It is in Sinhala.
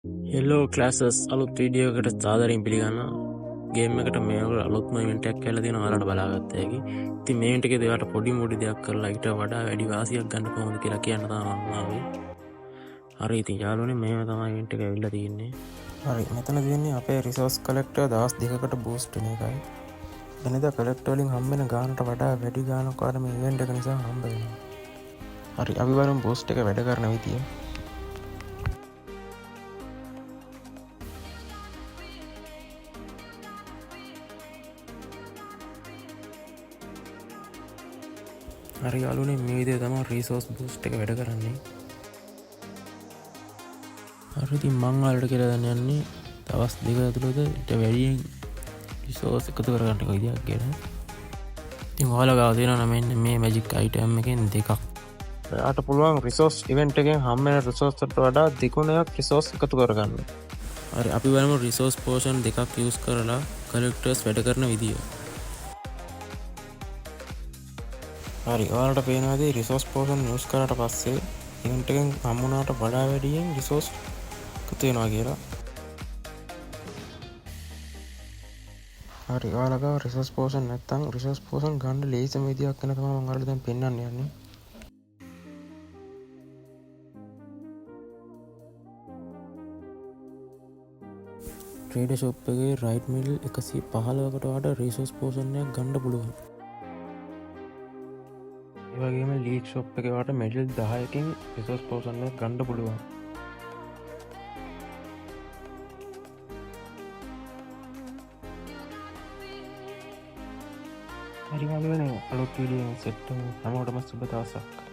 හෙලෝ ක්ලාසස්, අලුත් වීඩියෝ එකකට සාදරයෙන් පිළිගන්නවා. ගේම් එකට මේ වගේ අලුත්ම ඉවෙන්ට් එකක් ඇවිල්ලා තියෙනවා ඔයාලට බලාගත්ත හැකි. ඉතින් මේ ඉවෙන්ට් එකේදී ඔයාලට පොඩි මොඩි දෙයක් කරලා ඊට වඩා වැඩි වාසියක් ගන්න කොහොමද කියලා කියන්න තමයි මම ආවේ. හරි, ඉතින් යාළුවනේ මේව තමයි ඉවෙන්ට් එක ඇවිල්ලා තියෙන්නේ. හරි, මෙතන තියෙන්නේ අපේ රිසෝස් කලෙක්ටර් දවස් දෙකකට බූස්ට් වෙන එකයි. වෙනදා කලෙක්ටර් වලින් හම්බෙන ගානට වඩා වැඩි ගානක් ඔයාලට මේ ඉවෙන්ට් එක නිසා හම්බ වෙනවා. හරි, අපි බලමු බූස්ට් එක වැඩ කරන විදිය. හරි යාළුවනේ, මේ විදිහට තමයි රිසෝස් බූස්ට් එක වැඩ කරන්නේ. හරි, ඉතින් මං ඔයාලට කියලා දෙන්න යන්නේ දවස් දෙක ඇතුළත ඊට වැඩියෙන් රිසෝස් එකතු කරගන්න එක විදියක් ගැන. ඉතින් ඔයාලා ගාව තියෙනවා නම් මෙන්න මේ මැජික් අයිටම් එකෙන් දෙකක්. ඔයාට පුළුවන් රිසෝස් ඉවෙන්ට් එකෙන් හම් වෙන රිසෝස් වලට වඩා දෙගුණයක් රිසෝස් එකතු කරගන්න. හරි, අපි බලමු රිසෝස් පෝෂන් දෙකක් යූස් කරලා කලෙක්ටර්ස් වැඩ කරන විදිය. හරි, ඔයාලට පේනවා ඇති රිසෝස් පෝෂන් යූස් කරාට පස්සේ ඉවෙන්ට් එකෙන් හම් වුණාට වඩා වැඩියෙන් රිසෝස් එකතු වෙනවා කියලා. හරි, ඔයාලා ගාව රිසෝස් පෝෂන් නැත්තම් රිසෝස් පෝෂන් ගන්න ලේසිම විදියක් ගැන තමයි මම ඔයාලට දැන් පෙන්වන්න යන්නේ. ට්‍රේඩර් ෂොප් එකේ රයිට් මිඩල් එකසිය පහළොවකට ඔයාලට රිසෝස් පෝෂන් එකක් ගන්න පුළුවන්. ඒ වගේම ලීක් ෂොප් එකේ ඔයාලට මෙඩල් 10කින් රිසෝස් පෝෂන් එකක් ගන්න පුළුවන්. හරි යාළුවනේ, අලුත් වීඩියෝ එකකින් සෙට් වෙමු. හැමෝටම සුබ දවසක්.